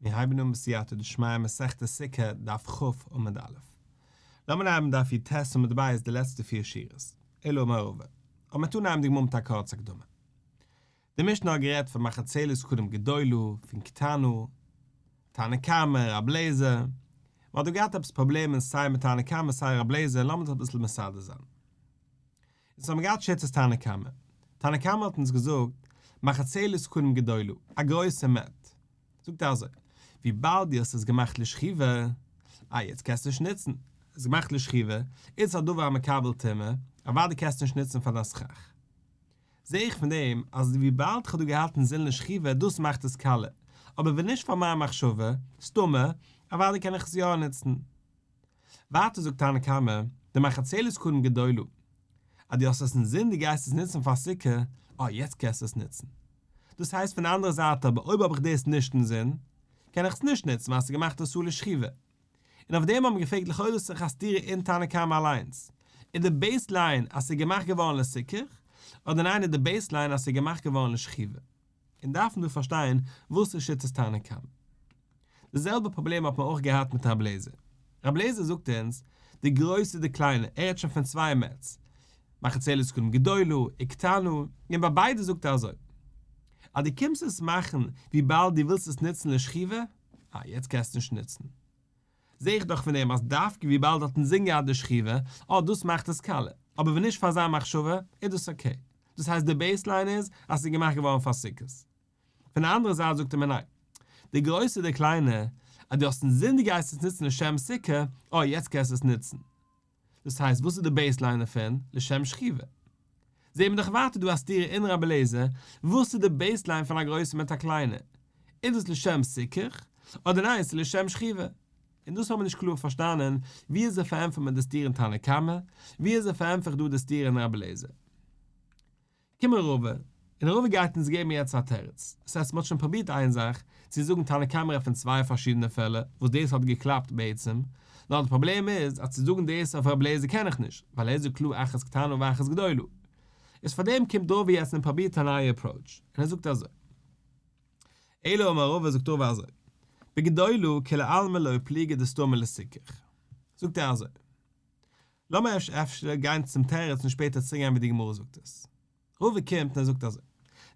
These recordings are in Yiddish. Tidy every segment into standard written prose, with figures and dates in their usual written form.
מיר הייבן אן בסייעתא דשמיא מסכת סוכה דף כ עמוד א'. לאמיר אנהייבן דף יט עמוד ב' די לעצטע פיר שורות, אלא אמר רבא. אבער מ'וועט אנהייבן די גמרא מיט א קורצע הקדמה. די משנה האט גערעדט פון מחצלת קנים גדולה, פון קטנה, תנא קמא, רב לעזער. מ'האט דא געהאט עפעס פראבלעמען סיי מיט תנא קמא סיי רב לעזער, לאמיר דאס אביסל מסדר זיין. אונז האבן געהאט שיטת תנא קמא. תנא קמא האט אונז געזאגט, מחצלת קנים גדולה, א גרויסע mat. זאגט ער אזוי, וויבאלד דו האסט עס געמאכט לשכיבה, אה יעצט קענסטו נישט נוצן, עס איז געמאכט לשכיבה, איז א דבר המקבל טומאה, אוודאי קענסטו נישט נוצן פאר דיין סכך. זע איך פון דעם אז וויבאלד כ'האב דא געהאט אינזין לשכיבה דאס מאכט עס קאלע, אבער ווען נישט פאר מיין מחשבה, סתמא, אוודאי קען איך עס יא נוצן. ווייטער זאגט תנא קמא, די מחצלת קנים גדולה, אז דו האסט עס אינזין דו גייסט עס נוצן פאר סוכה, אה יעצט קענסטו עס נוצן. דאס הייסט פון די אנדערע זייט אבער אויב האב איך דאס נישט אינזין, קען איך עס נישט נוצן ווייל עס איז געמאכט עשאה לשכיבה. און אויף דעם האט מען געפרעגט לכאורה איז דאך א סתירה אין תנא קמא אליינס. איז די baseline אז ס'איז געמאכט געווארן לסיכוך, אדער ניין איז די baseline אז ס'איז געמאכט געווארן לשכיבה. און דארף מען דא פארשטיין וואס איז שיטת תנא קמא. די זעלבע פראבלעם האט מען אויך געהאט מיט רב לעזער. רב לעזער זאגט אונז, די גרויסע די קליינע, ער רעדט שוין פון צוויי mats, מחצלת קנים גדולה וקטנה, און ביי ביידע זאגט ער אזוי, אז דו קומסט עס מאכן וויבאלד דו ווילסט עס נוצן לשכיבה, אה יעצט קענסטו נישט נוצן. זע איך דאך פון דעם אז דווקא וויבאלד האט אינזין געהאט די שכיבה, אה דאס מאכט עס קאלע, אבער ווען נישט פאר אזא מחשבה, איז דאס okay. דאס הייסט די baseline איז אז ס'איז געמאכט געווארן פאר סוכות. פון די אנדערע זייט זאגט ער מיר ניין. די גרויסע די קליינע, אז דו האסט אינזין דו גייסט עס נוצן לשם סוכה, אה יעצט קענסטו עס נוצן. דאס הייסט וואס איז די baseline דערפון? לשם שכיבה. זעהן מיר דאך ווייטער דא א סתירה אין רבי אליעזר, וואס איז די baseline פון א גרויסע מיט א קליינע? איז דאס לשם סיכוך? אדער ניין ס'איז לשם שכיבה? און דאס האבן מיר נישט קלאר פארשטאנען, ווי אזוי פארענטפערט מען די סתירה אין תנא קמא? ווי אזוי פארענטפער איך דא די סתירה אין רבי אליעזר? קומען רבא, און רבא גייט אונז געבן יעצט א תירוץ. דאס הייסט מ'האט שוין פרובירט איין זאך, צו זאגן תנא קמא רעדט פון צוויי פארשידענע פעלער, וואס דאס האט געקלאפט בעצם, נאר די פראבלעם איז אז צו זאגן דאס אויף רבי אליעזר קען איך נישט, ווייל ער זאגט קלאר אחת קטנה ואחת גדולה. איז פארדעם קומט רבא יעצט און פרובירט א נייע approach, און ער זאגט אזוי. אלא אמר רבא זאגט רבא אזוי, בגדולה כולי עלמא לא פליגי דסתמא לסיכוך. זאגט ער אזוי. לאמיר אפשר גיין צום תירוץ און שפעטער צוריקגיין ווי די גמרא זאגט עס. רבא קומט און ער זאגט אזוי,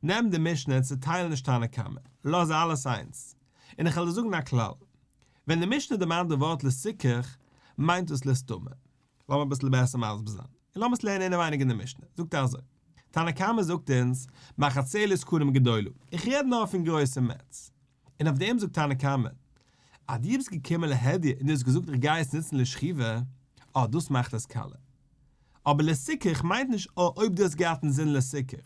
נעם די משנה און צעטייל נישט תנא קמא, לאז אלעס איינס. און איך וועל דיר זאגן א כלל, ווען די משנה דערמאנט די ווארט לסיכוך, מיינט דאס לסתמא. לאמיר אביסל בעסער מסביר זיין, און לאמיר עס לערנען אינעווייניג אין די משנה. זאגט ער אזוי, תנא קמא זאגט אונז, מחצלת קנים גדולה, איך רעד נאר פון גרויסע mats. און אויף דעם זאגט תנא קמא, אז דו ביסט געקומען להדיא און דו האסט געזאגט איך גיי עס נוצן לשכיבה, אה דאס מאכט עס קאלע. אבער לסיכוך מיינט נישט אה אויב דו האסט געהאט אינזין לסיכוך.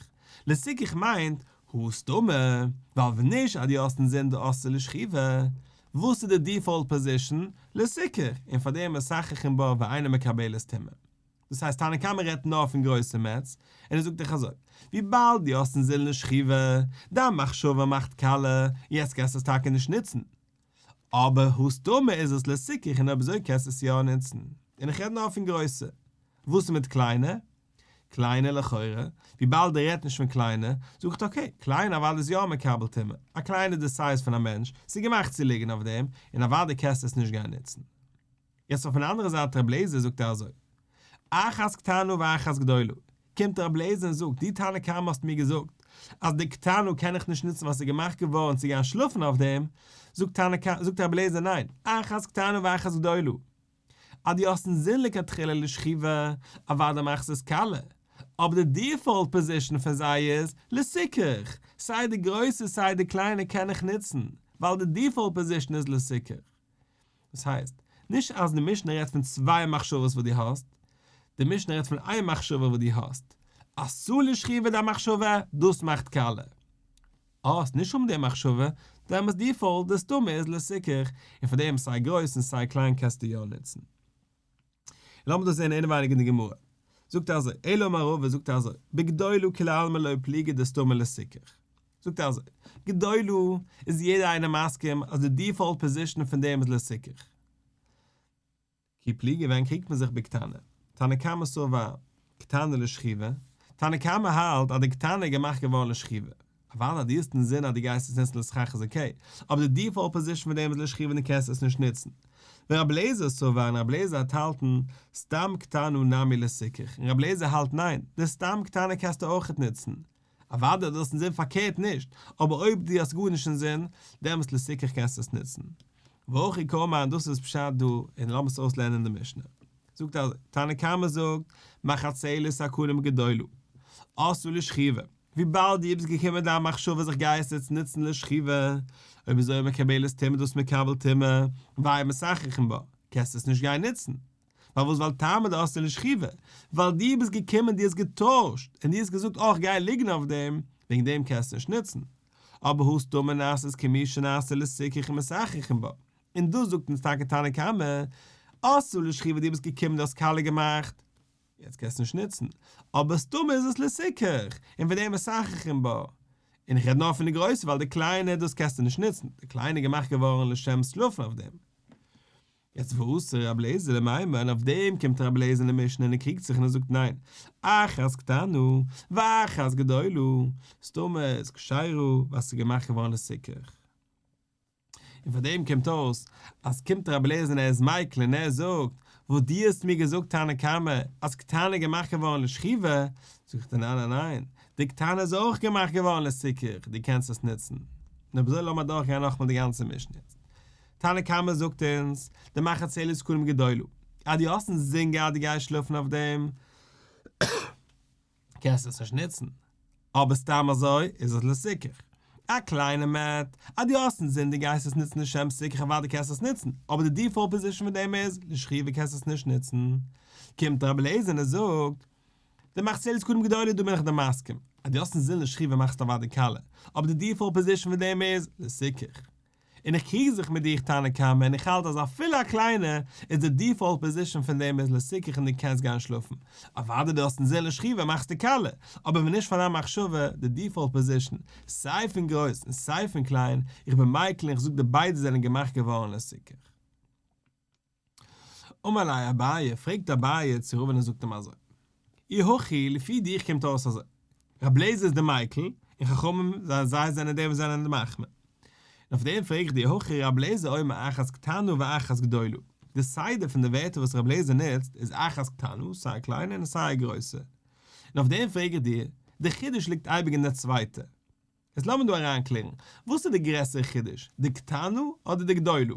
לסיכוך מיינט הא סתמא, ווייל ווען נישט אז דו האסט אינזין די עשאה לשכיבה, וואס איז די default position? לסיכוך, און פאר דעם מסככין בה ואינה מקבלת טומאה. דאס הייסט תנא קמא רעדט נאר פון גרויסע mats, און ער זאגט דיך אזוי, וויבאלד דו האסט אינזין לשכיבה, דיין מחשבה מאכט קאלע, יעצט קענסטו עס טאקע נישט נוצן. אבער הא סתמא איז עס לסיכוך און אויב אזוי קענסטו עס יא נוצן. און איך רעד נאר פון גרויסע. וואס איז מיט קליינע? קליינע לכאורה, וויבאלד ער רעדט נישט פון קליינע, זאג איך okay, קליינע אוודאי איז יא מקבל טומאה, א קליינע איז די size פון א מענטש, ס'איז געמאכט צו ליגן אויף דעם, און אוודאי קענסטו עס נישט גיין נוצן. יעצט אויפן אנדערע זייט רב לעזער זאגט ער אזוי, אחת קטנה ואחת גדולה, קומט רב לעזער און זאגט, דו תנא קמא האסט מיר געזאגט אז די קטנה קען איך נישט נוצן ווייל ס'איז געמאכט געווארן צו גיין שלאפן אויף דעם, זאגט תנא קמא, זאגט רב לעזער ניין, אחת קטנה ואחת גדולה, אז דו האסט אינזין לכתחילה לשכיבה, אוודאי מאכסטו עס קאלע, אבער די default position פון זיי איז לסיכוך, סיי די גרויסע סיי די קליינע קען איך נוצן, ווייל די default position איז לסיכוך. דאס הייסט, נישט אז די משנה רעדט פון צוויי מחשבות וואס דו האסט, די משנה רעדט פון איין מחשבה וואס דו האסט, עשאה לשכיבה די מחשבה, דאס מאכט קאלע. האסט נישט האבן די מחשבה, דעמאלטס default די סתמא איז לסיכוך, און פאר דעם סיי גרויס און סיי קליין קענסטו יא נוצן. לאמיר דאס זען אינעווייניג אין די גמרא. זאגט ער אזוי, אלא אמר רבא זאגט ער אזוי, בגדולה כולי עלמא לא פליגי דסתמא לסיכוך. זאגט ער אזוי, גדולה איז יעדער איינער מסכים אז די default position פון דעם איז לסיכוך. כי פליגי ווען קריגט מען זיך בקטנה? תנא קמא סבר קטנה לשכיבה, תנא קמא האלט אז די קטנה איז געמאכט געווארן לשכיבה. אוודאי דו האסט אינזין אז דו גייסט עס נוצן לסכך איז אקעי, אבער די דיפאלט פאזישן פון דעם איז לשכיבה און דו קענסט עס נישט נוצן. ורבי אליעזר סבר און רבי אליעזר האט האלטן סתם קטנה נמי לסיכוך און רבי אליעזר האלט ניין, די סתם קטנה קענסטו אויכעט נוצן. אוודאי דו האסט אינזין פארקערט נישט, אבער אויב דו האסט גארנישט אינזין, דעמאלטס לסיכוך קענסטו עס נוצן. והכי קאמר און דאס איז פשט דא, און לאמיר עס אויסלערנען אין די משנה. זאגט אזוי, תנא קמא זאגט, מחצלת הקנים גדולה, עשאה לשכיבה, וויבאלד דו ביסט געקומען מיט דיין מחשבה אז איך גיי עס יעצט נוצן לשכיבה, אויב אזוי מקבלת טומאה דאס מקבל טומאה, ואין מסככין בה, קענסטו עס נישט גיין נוצן. פארוואס ווייל טעמא דעשאה לשכיבה, ווייל דו ביסט געקומען דו האסט געטוישט, און דו האסט געזאגט אה איך גיי ליגן אויף דעם, וועגן דעם קענסטו נישט נוצן. אבער הא סתמא נעשית כמי שנעשתה לסיכוך ומסככין בה, און דאס זאגט אונז טאקע תנא קמא, עשאה לשכיבה דו ביסט געקומען דו האסט קאליע געמאכט, יעצט קענסטו נישט נוצן, אבער סתמא איז עס לסיכוך, און פון דעם מסככין בה. און איך רעד נאר פון די גרויסע ווייל די קליינע דאס קענסטו נישט נוצן, די קליינע איז געמאכט געווארן לשם שלאפן אויף דעם. יעצט ואתא רבי אליעזר למימר און אויף דעם קומט רבי אליעזר אין די משנה און ער קריגט זיך און ער זאגט ניין, אחת קטנה ואחת גדולה, סתמא איז כשרה ווייל ס'איז געמאכט געווארן לסיכוך. און פאר דעם קומט אויס אז קומט רבי אליעזר און ער איז מיקל און ער זאגט, וואס דו האסט מיר געזאגט תנא קמא אז קטנה איז געמאכט געווארן לשכיבה, זאג איך דיר ניין ניין ניין, די קטנה איז אויך געמאכט געווארן לסיכוך, דו קענסט עס נוצן. און אויב אזוי לאמיר אדורכגיין נאכאמאל די גאנצע משנה יעצט. תנא קמא זאגט אונז, די מחצלת קנים גדולה, אז דו האסט אינזין געהאט דו גייסט שלאפן אויף דעם, קענסטו עס נישט נוצן, אבער סתם אזוי איז עס לסיכוך. א קליינע mat, אז דו האסט אינזין דו גייסט עס נוצן לשם סיכוך אוודאי קענסטו עס נוצן, אבער די default position פון דעם איז, לשכיבה קענסטו עס נישט נוצן. קומט רבי אליעזר און ער זאגט, די מחצלת קנים גדולה דא בין איך דיר מסכים, אז דו האסט אינזין לשכיבה מאכסטו אוודאי קאליע, אבער די default position פון דעם איז, לסיכוך. און איך קריג זיך מיט דיך תנא קמא און איך האלט אז אפילו א קליינע איז די default position פון דעם איז לסיכוך און דו קענסט גיין שלאפן, אוודאי דו האסט אינזין לשכיבה מאכסטו קאליע, אבער ווען נישט פאר דיין מחשבה, די default position, סיי פון גרויס און סיי פון קליין, איך בין מיקל און איך זאג די ביידע זענען געמאכט געווארן לסיכוך. אמר ליה אביי, פרעגט אביי צו רבא'ן און זאגט אים אזוי, אי הכי, לפי דיך קומט אויס אזוי, רבי אליעזר איז די מיקל, און חכמים זיי זענען די וואס זענען די מחמיר. און אויף דעם פרעג איך דיר, הכי רבי אליעזר אומר אחת קטנה ואחת גדולה, די סדר פון די ווערטער וואס רבי אליעזר נוצט איז אחת קטנה, סיי קליינע און סיי גרויסע. און אויף דעם פרעג איך דיר, די חידוש ליגט אייביג אין די צווייטע. איז לאמיר דא אריינקלערן, וואס איז די גרעסערע חידוש, די קטנה אדער די גדולה?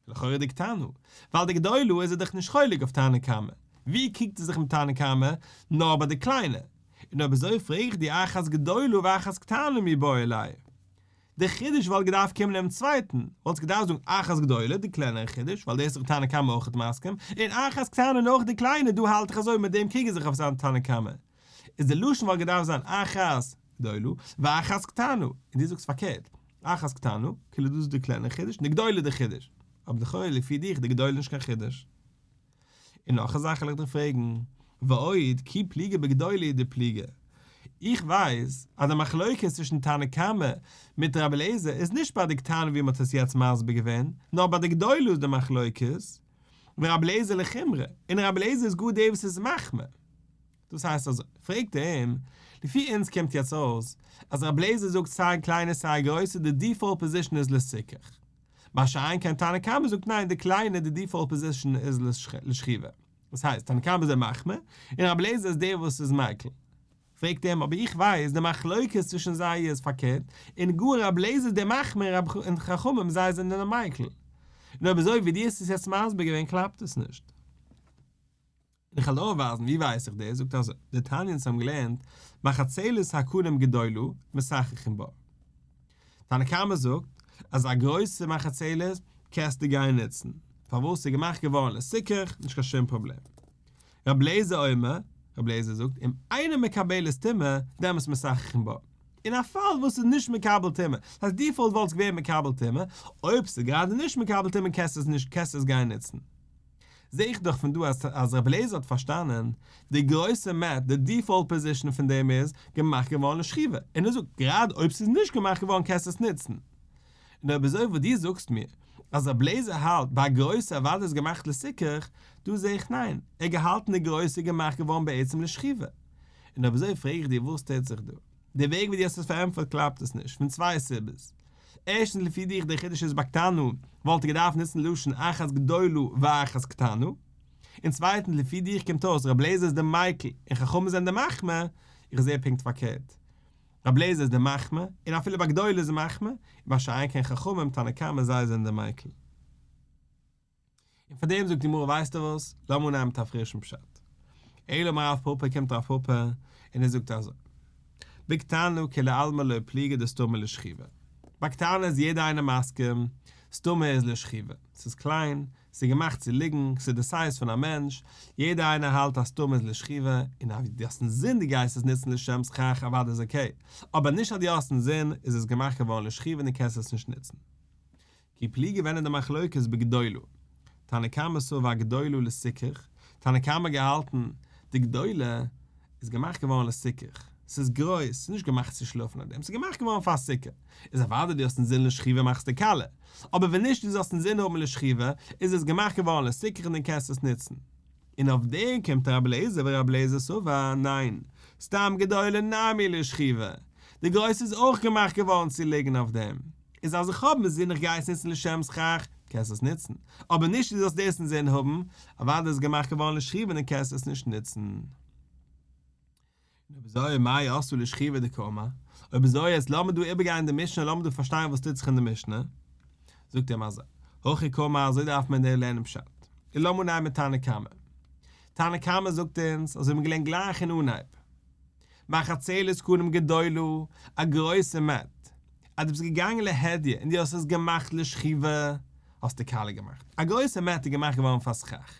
לכאורה די קטנה, ווייל די גדולה איז ער דאך נישט חולק אויף תנא קמא, ווי קריגט ער זיך מיט תנא קמא? נאר ביי די קליינע, און אויב אזוי פרעג איך דיר אחת גדולה ואחת קטנה מיבעי ליה. די חידוש וואלט געדארפט קומען אינעם צווייטן, וואלטסט געדארפט זאגן אחת גדולה, די קלענערע חידוש, ווייל דאס איז דאך תנא קמא אויכעט מסכים, און אחת קטנה נאר אויך די קליינע, דא האלט איך אזוי מיט דעם קריג איך זיך אויף זיין תנא קמא. איז די לשון וואלט געדארפט זיין אחת גדולה ואחת קטנה, און דו זאגסט פארקערט, אחת קטנה, כאילו דאס איז די קלענערע חידוש, און די גדולה איז די חידוש. אבער לכאורה לפי דיך איז די גדולה נישט קיין חידוש. און נאך א זאך וועל איך דיך פרעגן, ועוד כי פליגי בגדולה דפליגי. איך ווייס אז די מחלוקת צווישן תנא קמא מיט רבי אליעזר איז נישט ביי די קטנה ווי מ'האט עס יעצט מסביר געווען, נאר ביי די גדולה איז די מחלוקת, ורבי אליעזר לחומרא, און רבי אליעזר איז גאר דער וואס איז מחמיר. דאס הייסט אזוי, פרעגט ער אים, לפי אונז קומט יעצט אויס אז רבי אליעזר זאגט סיי קליינע סיי גרויסע די default position איז לסיכוך. מה שאין כן תנא קמא זאגט ניין די קליינע די default position איז לשכיבה. דאס הייסט תנא קמא איז דער מחמיר און רבי אליעזר איז דער וואס איז מיקל. פרעגט ער אים אבער איך ווייס די מחלוקת צווישן זיי איז פארקערט און גאר רבי אליעזר איז דער מחמיר און חכמים זיי זענען די מיקל. און אויב אזוי ווי דו האסט עס יעצט מסביר געווען קלאפט עס נישט. און איך וועל אויפווייזן ווי ווייס איך דאס, זאגט ער אזוי, דתניא אונז האבן געלערנט, מחצלת הקנים גדולה, מסככין בה. תנא קמא זאגט, אז א גרויסע מחצלת קענסטו גיין נוצן, פארוואס ס'איז געמאכט געווארן לסיכוך, נישט קיין שום פראבלעם. רבי אליעזר אומר, רבי אליעזר זאגט, אם אינה מקבלת טומאה, דעמאלטס מסככין בה. אין א פאל וואס ס'איז נישט מקבל טומאה, דאס הייסט default וואלט עס געווען מקבל טומאה, אויב ס'איז גראדע נישט מקבל טומאה קענסטו עס נישט קענסטו עס גיין נוצן. זע איך דאך פון דא אז אז רבי אליעזר האט פארשטאנען די גרויסע mat, די default position פון דעם איז געמאכט געווארן לשכיבה, און ער זאגט גראדע אויב ס'איז נישט געמאכט געווארן קענסטו עס נוצן. און אויב אזוי וואס דו זאגסט מיר אז רבי אליעזר האלט ביי א גרויסע אוודאי איז געמאכט לסיכוך, דא זע איך ניין, ער האט געהאלטן די גרויסע איז געמאכט געווארן בעצם לשכיבה. און אויב אזוי פרעג איך דיר וואס טוט זיך דא? די וועג ווי דו האסט עס פארענטפערט קלאפט עס נישט, פון צוויי סיבות. ערשטנס לפי דיך דער חידוש איז בקטנה, וואלט ער געדארפט נוצן לשון אחת גדולה ואחת קטנה. און צווייטנס לפי דיך קומט אויס רבי אליעזר איז די מיקל און חכמים זענען די מחמיר, איך זעה פונקט פארקערט. רבי אליעזר איז די מחמיר, און אפילו ביי גדולה איז ער מחמיר, מה שאין כן חכמים תנא קמא זיי זענען די מיקל. און פאר דעם זאגט די גמרא ווייסטו וואס, לאמיר אנהייבן מיט א פרישן פשט. אלא אמר רב פפא קומט רב פפא און ער זאגט אזוי, בקטנה כולי עלמא לא פליגי דסתמא לשכיבה, ביי קטנה איז יעדער איינער מסכים, סתמא איז לשכיבה, ס'איז קליין, ס'איז געמאכט צו ליגן, ס'איז די סייז פון א מענטש, יעדער איינער האלט אז סתמא איז לשכיבה, און אז דו האסט אינזין דו גייסט עס נוצן לשם סכך אוודאי איז אקעי, אבער נישט אז דו האסט אינזין איז עס געמאכט געווארן לשכיבה און דו קענסט עס נישט נוצן. כי פליגי ווען איז די מחלוקת בגדולה? תנא קמא סבר גדולה לסיכוך, תנא קמא געהאלטן די גדולה איז געמאכט געווארן לסיכוך, ס'איז גרויס, ס'איז נישט געמאכט צו שלאפן אויף דעם, ס'איז געמאכט געווארן פאר סוכה, איז אוודאי דו האסט אינזין לשכיבה מאכסטו קאלע, אבער ווען נישט דו זאלסט אינזין האבן לשכיבה, איז עס געמאכט געווארן לסיכוך און דו קענסט עס נוצן. און אויף דעם קומט רבי אליעזר ורבי אליעזר סבר, ניין, סתם גדולה נמי לשכיבה, די גרויסע איז אויך געמאכט געווארן צו ליגן אויף דעם, איז אז איך האב אינזין איך גיי עס נוצן לשם סכך, קענסט עס נוצן, אבער נישט דו זאלסט דאס אינזין האבן, אוודאי איז געמאכט געווארן לשכיבה און דו קענסט עס נישט נוצן. און אויב אזוי מאי עשאה לשכיבה דקאמר, אויב אזוי יעצט לאמיר דא איבערגיין די משנה לאמיר דא פארשטיין וואס טוט זיך אין די משנה, זאגט ער אים אזוי, הכי קאמר אזוי דארף מען דא לערנען פשט, און לאמיר אנהייבן מיט תנא קמא, תנא קמא זאגט אונז אזוי האבן מיר געלערנט גלייך אין אנהייב, מחצלת קנים גדולה, א גרויסע mat, אז דו ביסט געגאנגען להדיא און דו האסט עס געמאכט לשכיבה, האסטו קאליע געמאכט. א גרויסע mat איז געמאכט געווארן פאר סכך.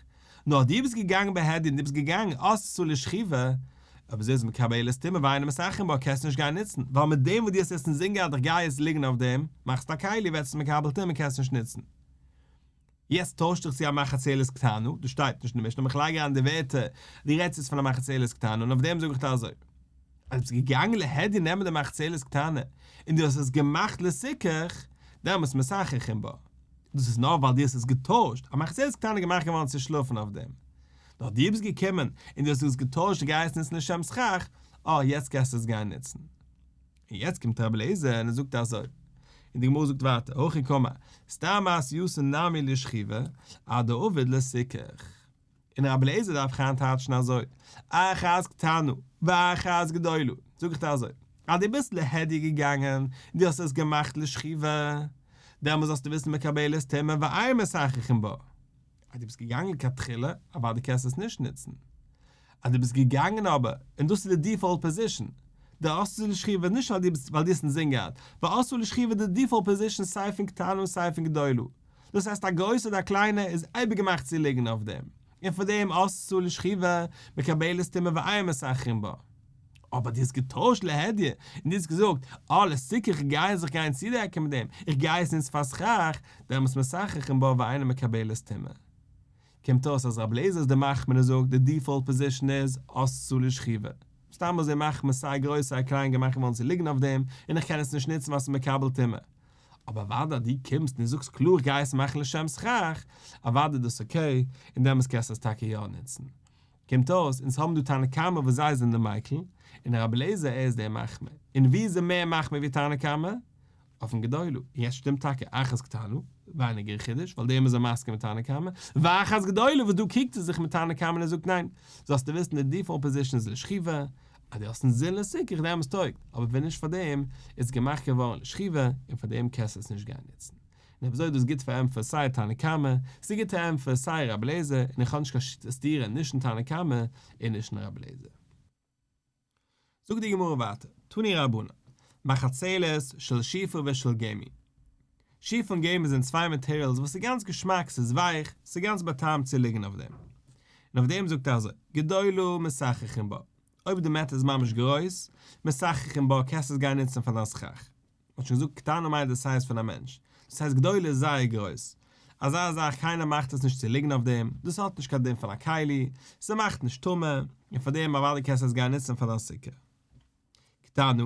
נאר דו ביסט געגאנגען בהדיא און דו ביסט געגאנגען עשאה לשכיבה, אויב אזוי איז מקבלת טומאה ואינה מסככין בה קענסטו נישט גיין נוצן, ווייל מיט דעם וואס דו האסט עס אינזין געהאט איך גיי יעצט ליגן אויף דעם, מאכסטו א כלי ווערט עס מקבל טומאה קענסט נישט נוצן. יעצט טוישט זיך צו א מחצלת קטנה, דאס שטייט נישט אין די משנה, אבער איך לייג אריין די ווערטער, דו רעדסט יעצט פון א מחצלת קטנה און אויף דעם זאג איך דיר אזוי, אז ביסט געגאנגען להדיא נעמען די מחצלת קטנה און דו האסט עס געמאכט לסיכוך, דעמאלטס מסככין בה. דאס איז נאר ווייל דו האסט עס געטוישט, א מחצלת קטנה איז געמאכט געווארן צו שלאפן אויף דעם. נאר דו ביסט געקומען און דו האסט עס געטוישט דו גייסט נוצן לשם סכך, אה יעצט קענסטו עס גיין נוצן. און יעצט קומט רבי אליעזר און ער זאגט אזוי, און די גמרא זאגט ווייטער, הכי קאמר, סתם מעשייתא נמי לשכיבה, אדעביד לסיכוך. און רבי אליעזר דארף איך איינטייטשן אזוי, אחת קטנה ואחת גדולה, זאג איך דיר אזוי, אז דו ביסט להדיא געגאנגען און דו האסט עס געמאכט לשכיבה, דעמאלס זאלסטו וויסן מקבלת טומאה ואין מסככין בה. אז דו ביסט געגאנגען לכתחילה, אוודאי קענסטו עס נישט נוצן. אז דו ביסט געגאנגען אבער, און דאס איז די default position, די עשאה לשכיבה איז נישט ווייל דו ביסט ווייל דו האסט אינזין געהאט, ווייל עשאה לשכיבה איז די default position סיי פון קטנה און סיי פון גדולה. דאס הייסט א גרויסע אדער א קליינע איז אייביג געמאכט צו ליגן אויף דעם, און פאר דעם עשאה לשכיבה מקבלת טומאה ואין מסככין בה. אבער דו האסט געטוישט להדיא און דו האסט געזאגט, אה לסיכוך איך גיי זיך גיין צודעקן מיט דעם, איך גיי עס נוצן פאר סכך, דעמאלטס מסככין בה ואינה מקבלת טומאה. קומט אויס אז רבי אליעזר איז די מחמיר און זאגט די default position איז עשאה לשכיבה. סתם אזוי מאכט מען סיי גרויס סיי קליין געמאכט געווארן צו ליגן אויף דעם, און איך קען עס נישט נוצן ווייל ס'איז מקבל טומאה. אבער אוודאי דו קומסט און זאגסט קלאר איך גיי עס מאכן לשם סכך, אוודאי איז דאס okay, און דעמאלטס קענסטו עס טאקע יא נוצן. קומט אויס, אונז האבן דא תנא קמא וואס זיי זענען די מיקל, און רבי אליעזר ער איז דער מחמיר. און ווי איז ער מער מחמיר ווי תנא קמא? אויפן גדולה. און יעצט שטימט טאקע אחת קטנה, ווייניגער חידוש, ווייל דעם איז ער מסכים מיט תנא קמא, ואחת גדולה וואס דא קריגט ער זיך מיט תנא קמא און ער זאגט ניין, זאלסטו וויסן די default position איז לשכיבה, אז דו האסט אינזין לסיכוך דעמאלס טויגט, אבער ווען נישט פאר דעם איז עס געמאכט געווארן לשכיבה און פאר דעם קענסטו עס נישט גיין נוצן. און אויב אזוי איז דאס גוט פארענטפערט סיי תנא קמא, ס'איז גוט פארענטפערט סיי רבי אליעזר, און איך האב נישט קיין סתירה נישט אין תנא קמא און נישט אין רבי אליעזר. זאגט די גמרא ווייטער, תנו רבנן, מחצלת של שיפה ושל גמי. שיף און גמי זענען צוויי materials וואס איז גאנץ געשמאק, ס'איז ווייך, ס'איז גאנץ באטעמט צו ליגן אויף דעם. און אויף דעם זאגט ער אזוי, גדולה מסככין בה, אויב די mat איז ממש גרויס, מסככין בה קענסטו עס גיין נוצן פאר דיין סכך. מ'האט שוין געזאגט קטנה מיינט די size פון א מענטש, דאס הייסט גדולה איז זייער גרויס, אזא זאך קיינער מאכט עס נישט צו ליגן אויף דעם, דאס האט נישט קיין דין פון א כלי, ס'מאכט נישט טמא, און פאר דעם אוודאי קענסטו עס גיין נוצן פאר דיין סוכה. קטנה,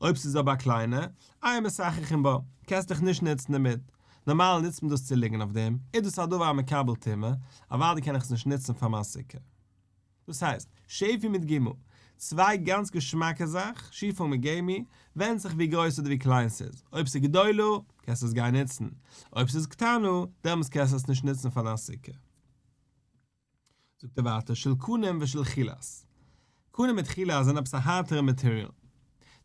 אויב ס'איז אבער א קליינע, אין מסככין בה, קענסט דיך נישט נוצן דערמיט, נארמאל נוצט מען דאס צו ליגן אויף דעם, איז דאס א דבר המקבל טומאה, אוודאי קען איך עס נישט נוצן פאר מיין סוכה. דאס הייסט, שפי מיט גמי. צוויי גאנץ געשמאקע זאך, שיפה מגמי, ווענדט זיך ווי גרויס אדער ווי קליין ס'איז, אויב ס'איז גדולה, קענסטו עס גיין נוצן, אויב ס'איז קטנה, דעמאלטס קענסטו עס נישט נוצן פאר דיין סוכה. זאגט ער ווייטער של קנים ושל חילת. קנים מיט חילת זענען עפעס א הארטערע מאטעריאל.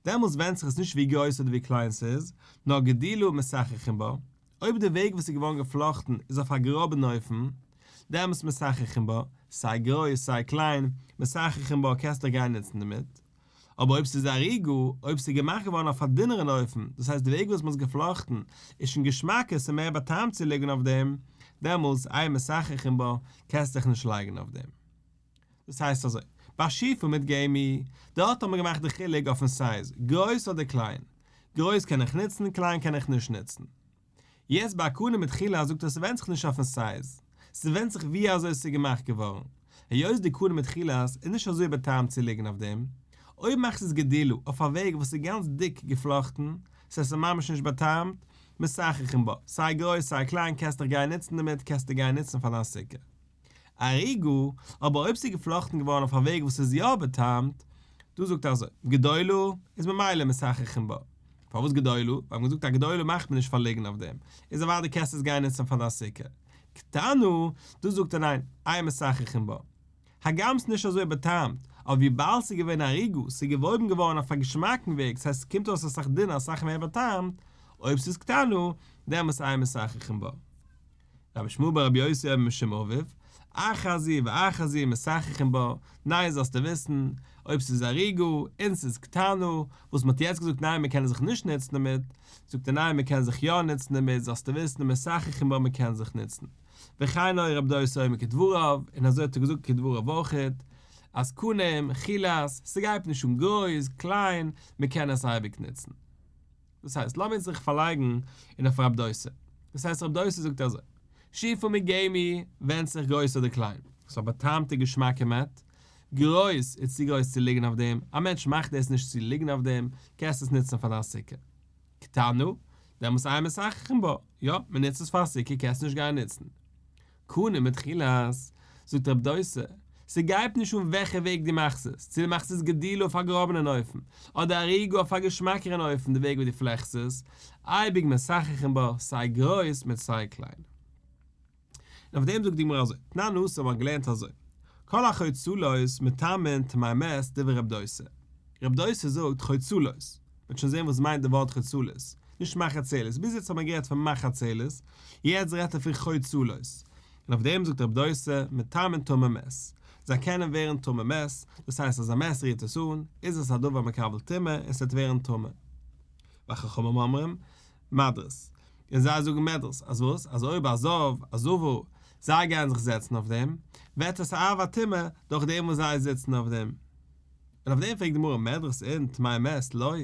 דעמאלטס ווענדט זיך עס נישט ווי גרויס אדער ווי קליין ס'איז, נאר גדילה מסככין בה, אויב די וועג וואס איז געווארן געפלאכטן איז אויף א גראבן אופן, דעמאלטס מסככין בה, סיי גרויס סיי קליין, מסככין בה קענסט דיך גיין נוצן דערמיט. אבער אויב ס'איז אריגה, אויב ס'איז געמאכט געווארן אויף א דינערן אופן, דאס הייסט די וועג וואס מ'האט עס געפלאכטן איז שוין געשמאקער ס'איז מער באטעמט צו ליגן אויף דעם, דעמאלטס אין מסככין בה, קענסט דיך נישט לייגן אויף דעם. דאס הייסט אזוי, ביי שיפה מיט גמי, דארט האט מען געמאכט די חילוק אויפן size, גרויס אדער קליין. גרויס קען איך נוצן, קליין קען איך נישט נוצן. יעצט ביי קנים מיט חילת זאגט ער ס'ווענדט זיך נישט אויפן size, ס'ווענדט זיך ווי אזוי ס'איז געמאכט געווארן, היות די קנים מיט חילת איז נישט אזוי באטעמט צו ליגן אויף דעם, אויב מאכסט עס גדילה אויף א וועג וואס איז גאנץ דיק געפלאכטן, ס'איז ממש נישט באטעמט, מסככין בה, סיי גרויס סיי קליין קענסט דיך גיין נוצן דערמיט קענסטו גיין נוצן פאר דיין סוכה. אריגה, אבער אויב ס'איז געפלאכטן געווארן אויף א וועג וואס איז יא באטעמט, דא זאגט ער אזוי, גדולה איז ממילא מסככין בה. פארוואס גדולה? ווייל מ'האט געזאגט א גדולה מאכט מען נישט פאר ליגן אויף דעם, איז אוודאי קענסטו עס גיין נוצן פאר דיין סוכה. קטנה, דא זאגט ער ניין, אין מסככין בה. הגם ס'נישט אזוי באטעמט, אבער וויבאלד ס'איז געווען אריגה, ס'איז געוואויבן געווארן אויף א געשמאקן וועג, ס'הייסט ס'קומט אויס אסאך דינער אסאך מער באטעמט, אויב ס'איז קטנה, דעמאלס אין מסככין בה. רבי ישמעאל ברבי יוסי אומר משום אביו, אחת זו ואחת זו מסככין בה, ניין זאלסטו וויסן, אויב ס'איז אריגה, און ס'איז קטנה, וואס מ'האט יעצט געזאגט ניין מ'קען זיך נישט נוצן דערמיט, זאגט ער ניין מ'קען זיך יא נוצן דערמיט, זאלסטו וויסן מסככין בה מ'קען זיך נוצן. וכן היה רב דוסא אומר כדבריו, און אזוי האט ער געזאגט כדבריו אויכעט, אז קנים, חילת, ס'גייט נישט אן גרויס, קליין, מ'קען עס אייביג נוצן. דאס הייסט, לאמיר זיך פארלייגן אין אויף רב דוסא. דאס הייסט רב דוסא זאגט אזוי, שיפה מגמי ווענדט זיך גרויס אדער קליין. ס'איז א באטעמטע געשמאקע mat. גרויס איז צו גרויס צו ליגן אויף דעם, א מענטש מאכט דאס נישט צו ליגן אויף דעם, קענסט עס נוצן פאר דיין סוכה. קטנה, דעמאלס אין מסככין בה, יא, מען נוצט עס פאר א סוכה קענסט נישט גיין נוצן. קנים מיט חילת, זאגט רב דוסא, ס'גייט נישט אן וועלכע וועג דו מאכסט עס, צו דו מאכסט עס גדילה אויף א גראבענען אופן, אדער אריגה אויף א געשמאקערן אופן די וועג ווי דו פלעכסט עס, אייביג מסככין בה, סיי גרויס מיט סיי קליין. און אויף דעם זאגט די גמרא אזוי, תנן התם מ'האט געלערנט אזוי, כל החוצלות מטמאין טמאי מת דברי רב דוסא, רב דוסא זאגט חוצלות, מ'וועט שוין זען וואס מיינט די ווארט חוצלות, נישט מחצלת, ביז יעצט האט מען גערעדט פון מחצלת, יעצט רעדט ער פון חוצלות, און אויף דעם זאגט רב דוסא, מטמאין טמא מת, זיי קענען ווערן טמא מת, דאס הייסט אז א מת רירט עס אן, איז עס א דבר מקבל טומאה און ס'וועט ווערן טמא. וחכמים אומרים, מדרס. און זיי זאגן מדרס, אז וואס? אז אויב א זב, א זבה, זיי גייען זיך זעצן אויף דעם, ווערט עס א אב הטומאה דורך דעם וואס זיי זיצן אויף דעם. און אויף דעם פרעגט די גמרא מדרס אין טמאי מת לא,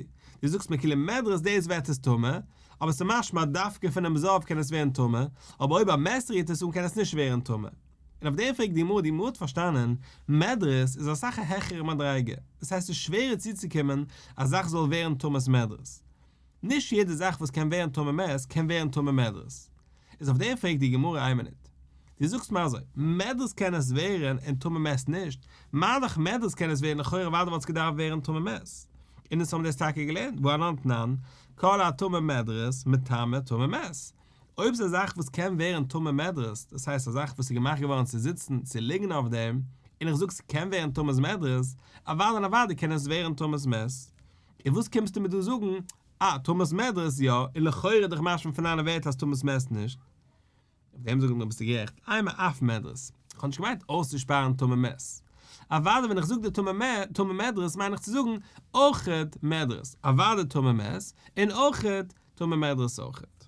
דו זאגסט מיר כאילו מדרס דאס ווערט עס טמא, אבער ס'איז משמע דווקא פונעם זב קען עס ווערן טמא, אבער אויב א מת רירט עס אן קען עס נישט ווערן טמא. און אויף דעם פרעגט די גמרא, די גמרא האט פארשטאנען, מדרס איז אסאך א העכערע מדריגה, דאס הייסט ס'איז שווערער צוצוקומען א זאך זאל ווערן טומאת מדרס. נישט יעדע זאך וואס קען ווערן טמא מת קען ווערן טמא מדרס. איז אויף דעם פרעגט די גמרא איין מינוט. דו זאגסט מיר אזוי, מדרס קען עס ווערן און טמא מת נישט, מה דאך מדרס קען עס ווערן לכאורה אוודאי וואלט עס געדארפט ווערן טמא מת. און אונז האבן דאס טאקע געלערנט, והא אנן תנן, כל הטמא מדרס מטמא טמא מת. אויב ס'איז א זאך וואס קען ווערן טמא מדרס, דאס הייסט א זאך וואס איז געמאכט געווארן צו זיצן, צו ליגן אויף דעם, און איך זאג ס'קען ווערן טומאת מדרס, אוודאי און אוודאי קען עס ווערן טומאת מת. און וואס קומסטו מיר דא זאגן, אה, טומאת מדרס יא, און לכאורה איז דאך משמע פון דיינע ווערטער אז טומאת מת נישט. אויף דעם זאגט מען ביסטו גערעכט, אימא אף מדרס. איך האב נישט געמיינט אויסצושפארן טמא מת. אוודאי ווען איך זאג די טמא מדרס מיין איך צו זאגן אויכעט מדרס, אוודאי טמא מת, און אויכעט טמא מדרס אויכעט.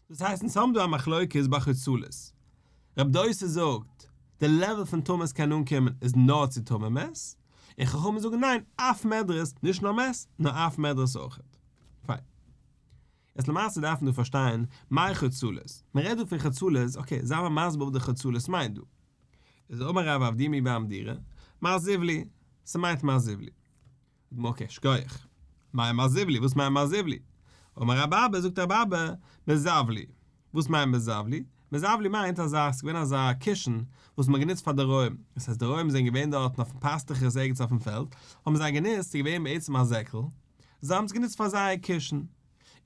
דאס הייסט אונז האבן דא א מחלוקת ביי חוצלות. רב דוסא זאגט, די level פון טומאה עס קען אנקומען איז נאר צו טמא מת, און חכמים זאגן ניין, אף מדרס, נישט נאר מת, נאר אף מדרס אויכעט. פיין. יעצט למעשה דארף מען דא פארשטיין, מאי חוצלות? מען רעדט דא פון חוצלות, okay, זיי מיר מסביר וואס די חוצלות מיינט דא. איז אמר רב אבדימי בר המדורי, מר זיבלי, ס'מיינט מר זיבלי. okay, שכוח. מאי מר זיבלי? וואס מיינט מר זיבלי? אמר רב אבא, זאגט רב אבא, מזבלי. וואס מיינט מזבלי? מזבלי מיינט אזא, ס'איז געווען אזא קישן וואס מ'האט גענוצט פאר די רועים, דאס הייסט די רועים זענען געווען דארטן אויפן פאסטוכעס ערגעץ אויפן פעלד, האבן זיי גענוצט, ס'איז געווען בעצם א זעקל, זיי האבן עס גענוצט פאר זייער קישן,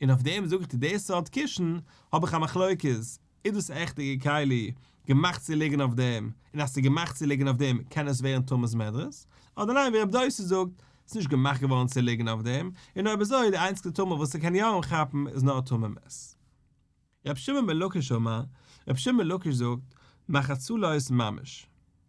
און אויף דעם זאג איך דיר די סארט קישן האב איך א מחלוקת, איז דאס עכטיגע כלי געמאכט צו ליגן אויף דעם, און אז ס'איז געמאכט צו ליגן אויף דעם קען עס ווערן טומאת מדרס, אדער ניין ווי רב דוסא זאגט, ס'איז נישט געמאכט געווארן צו ליגן אויף דעם, און אויב אזוי די איינציגסטע טומאה וואס ס'קען יא אנכאפן איז נאר טמא מת. רבי שמעון בן לקיש אמר, רבי שמעון בן לקיש זאגט, מחצלות ממש.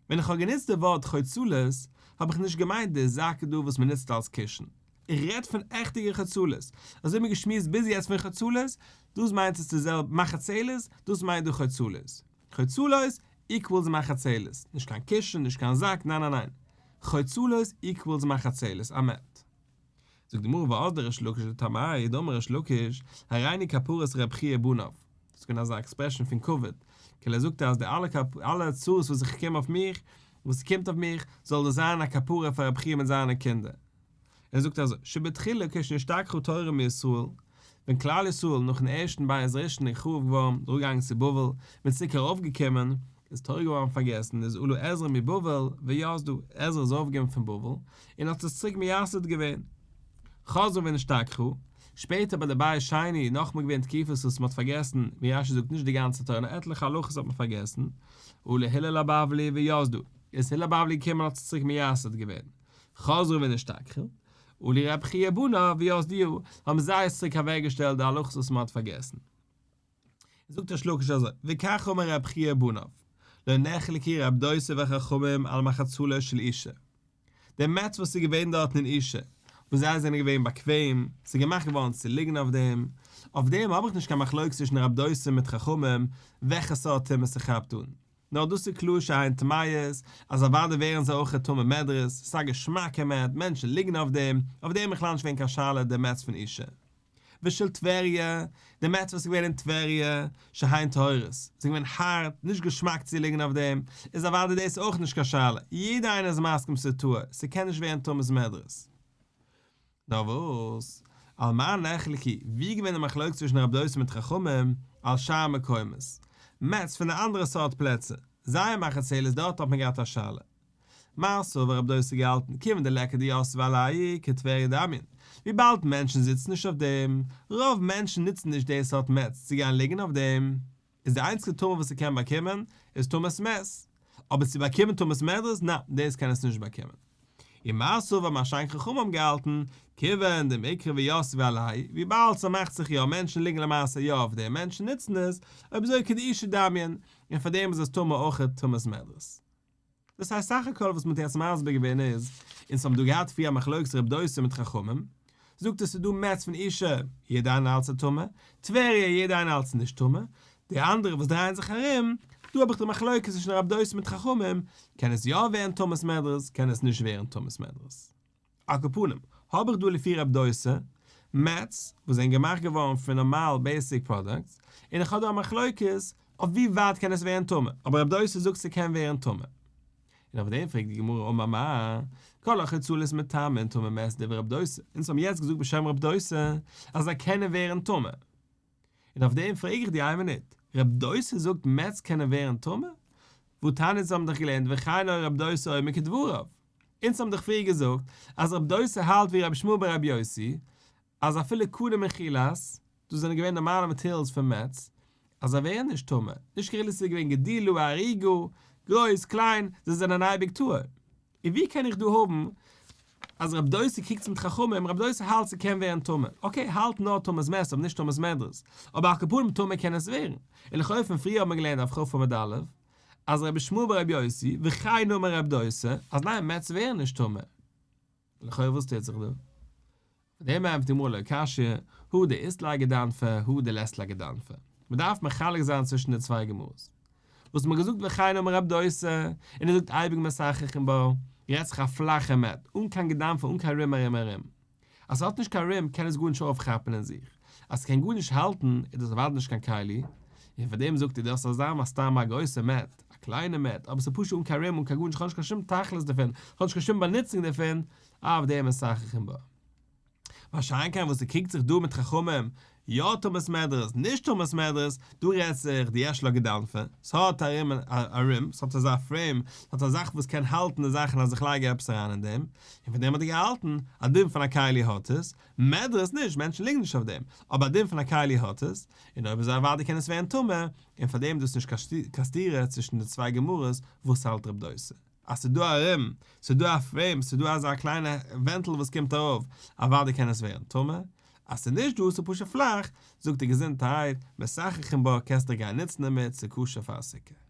ווען איך האב גענוצט די ווארט חוצלות, האב איך נישט געמיינט די זאק דא וואס מען נוצט אלס קישן. איך רעד פון עכטיגע חוצלות. אזוי האט מען געשמועסט ביז יעצט פון חוצלות, דאס מיינט עס די זעלבע, מחצלת, דאס מיינט דא חוצלות. חוצלות equals מחצלת. נישט קיין קישן, נישט קיין זאק, ניין ניין ניין. חוצלות equals מחצלת, א mat. זאגט די גמרא ואזדא ריש לקיש לטעמיה דאמר ריש לקיש הריני כפרת רב חייא ובניו, דאס איז געווען אזא expression פון כבוד, כאילו ער זאגט אז די אלע אלע צרות וואס איך קום אויף מיך, וואס ס'קומט אויף מיך, זאל דאס זיין א כפרה פאר רב חייא מיט זיינע קינדער. ער זאגט אזוי, שבתחילה כשנשתכחה תורה מישראל, ווען כלל ישראל נאכן ערשטן בית ראשון איז חרוב געווארן, אראפגעגאנגען צו בבל, און צוריק ארויפגעקומען, איז תורה געווארן פארגעסן, איז עלה עזרא מבבל ויסדה, עזרא איז ארויפגעקומען פון בבל, און האט עס צוריק מייסד געווען. חזרה ונשתכחה, שפעטער ביי די בית שני נאכמאל געווען תקופות וואס מ'האט פארגעסן, ווי רש"י זאגט נישט די גאנצע תורה נאר עטליכע הלכות האט מען פארגעסן, עלה הלל הבבלי ויסדה, איז הלל הבבלי געקומען און האט עס צוריק מייסד געווען. חזרה ונשתכחה, עלו רבי חייא ובניו ויסדוה, האבן זיי עס צוריק אוועקגעשטעלט די הלכות וואס מ'האט פארגעסן. זאגט ריש לקיש אזוי, וכך אמר רב חייא ובניו, לא נחלקו רב דוסא וחכמים על מחצלת של אושא. די mats וואס איז געווען דארטן אין אושא, וואס זיי זענען געווען באקוועם, ס'איז געמאכט געווארן צו ליגן אויף דעם, אויף דעם האב איך נישט קיין מחלוקת צווישן רב דוסא מיט חכמים וועלכע סארט טומאה ס'כאפט אן. נאר דאס איז קלאר שהן טמאות, אז אוודאי ווערן זיי אויך טמא מדרס, ס'איז א געשמאקע mat, מענטשן ליגן אויף דעם, אויף דעם איז בכלל נישט געווען קיין שאלה די mats פון אושא. ושל טבריה, די mats וואס איז געווען אין טבריה, שהן טהורות, זענען געווען הארט, נישט געשמאק צו ליגן אויף דעם, איז אוודאי דאס אויך נישט קיין שאלה, יעדער איינער איז מסכים ס'איז טהור, ס'קען נישט ווערן טומאת מדרס. נאר וואס? על מה נחלקו, ווי איז געווען די מחלוקת צווישן רב דוסא מיט חכמים, על שאר מקומות, mats פון די אנדערע סארט פלעצער, זייער מחצלת דארט האט מען געהאט א שאלה. מר סבר רב דוסא געהאלטן כיוון דליכא דיתבי עלייהו כטבריה דמיין, וויבאלד מענטשן זיצן נישט אויף דעם, רוב מענטשן נוצן נישט די סארט mats צו גיין ליגן אויף דעם, איז די איינציגסטע טומאה וואס ס'קען באקומען איז טומאת מת, אבער צו באקומען טומאת מדרס, ניין, דאס קען עס נישט באקומען. און מר סבר מה שאין כן חכמים האבן געהאלטן, כיוון דמעיקרא ויתבי עלייהו, וויבאלד ס'מאכט זיך יא מענטשן ליגן למעשה יא אויף דעם, מענטשן נוצן עס, אויב אזוי כדאושא דמיין, און פאר דעם איז עס טמא אויך טומאת מדרס. דאס הייסט סך הכל וואס מ'האט יעצט מסביר געווען איז, אונז האבן דא געהאט פריער א מחלוקת רב דוסא מיט חכמים, זאגט ער ס'איז דא mats פון אושא, יעדע איינער האלט ס'איז טמא, טבריה יעדע איינער האלט ס'איז נישט טמא, די אנדערע וואס דרייען זיך ארום, דא האב איך די מחלוקת צווישן רב דוסא מיט חכמים, קען עס יא ווערן טומאת מדרס, קען עס נישט ווערן טומאת מדרס. על כל פנים, האב איך דא לפי רב דוסא, mats וואס זענען געמאכט געווארן פון נארמאל basic products, און איך האב דא א מחלוקת אויף ווי ווייט קען עס ווערן טמא, אבער רב דוסא זאגט ס'קען ווערן טמא. און אויף דעם פרעגט די גמרא אמר מר, כל החצלות מטמאין טמא מת דברי רב דוסא, אונז האבן יעצט געזאגט בשם רב דוסא אז זיי קענען ווערן טמא. און אויף דעם פרעג איך דיר איין מינוט, רב דוסא זאגט mats קענען ווערן טמא? והתניא אונז האבן דאך געלערנט וכן היה רב דוסא אומר כדבריו. אונז האבן דאך פריער געזאגט אז רב דוסא האלט ווי רבי ישמעאל ברבי יוסי אז אפילו קנה מחילת, דאס זענען געווען נארמאלע materials פון mats, אז זיי ווערן נישט טמא, נישט כאילו ס'איז געווען גדילה אריגה, גרויס, קליין, זיי זענען אייביג טהור. און ווי קען איך דא האבן אז רב דוסא קריגט מיט חכמים, רב דוסא האלט ס'קען ווערן טמא, okay האלט נאר טומאת מת אבער נישט טומאת מדרס, אבער על כל פנים טמא קען עס ווערן, און לכאו' פון פריער האט מען געלערנט אויף כ' עמוד א' אז רבי ישמעאל ברבי יוסי וכן אמר רב דוסא אז ניין mats ווערן נישט טמא. לכאו' וואס טוט זיך דא? פון דעם ענטפערט די גמרא לא קשיא, הא דאית ליה גדנפא הא דלית ליה גדנפא. מען דארף מחלק זיין צווישן די צוויי גמרות. וואס מען האט געזאגט וכן אמר רב דוסא, און ער זאגט אייביג מסככין בה, רעדט זיך א פלאכע mat, אן קיין גדנפא אן קיין rim ארום ארום. אז ס'האט נישט קיין rim קען עס גארנישט אויפכאפן אין זיך, אז ס'קען גארנישט האלטן איז דאס אוודאי נישט קיין כלי, און פאר דעם זאגט ער דאס אז זיין סתם א גרויסע mat, א קליינע mat, אבער ס'איז פשוט אן קיין rim אן קיין גארנישט כ'האב נישט קיין שום תכלית דערפון, כ'האב נישט קיין שום באנוצונג דערפון, אויף דעם מסככין בה. מה שאין כן וואס ס'קריגט זיך דא מיט חכמים, יא טומאת מדרס, נישט טומאת מדרס, דא רעדט זיך דיש לה גדנפא, ס'האט ארום ארום, ס'האט אזא frame, ס'האט א זאך וואס קען האלטן די זאכן אז איך לייג עפעס אריין אין דעם, און פון דעם האט ער געהאלטן, א דין פון א כלי האט עס, מדרס נישט, מענטשן ליגן נישט אויף דעם, אבער א דין פון א כלי האט עס, און אויב אזוי אוודאי קען עס ווערן טמא, און פאר דעם איז דאס נישט קיין סתירה צווישן די צוויי גמרות וואס האלט רב דוסא. אז ס'איז דא ארום, ס'איז דא א frame, ס'איז דא אזא קליינע ווענטל וואס קומט ארויף, אוודאי קען עס ווערן טמא, אז ס'איז נישט דא, ס'איז פשוט פלאך, זאגט ער געזונטערהייט, מסככין בה, קענסט דיך גיין נוצן דערמיט, ס'איז כשר פאר א סוכה.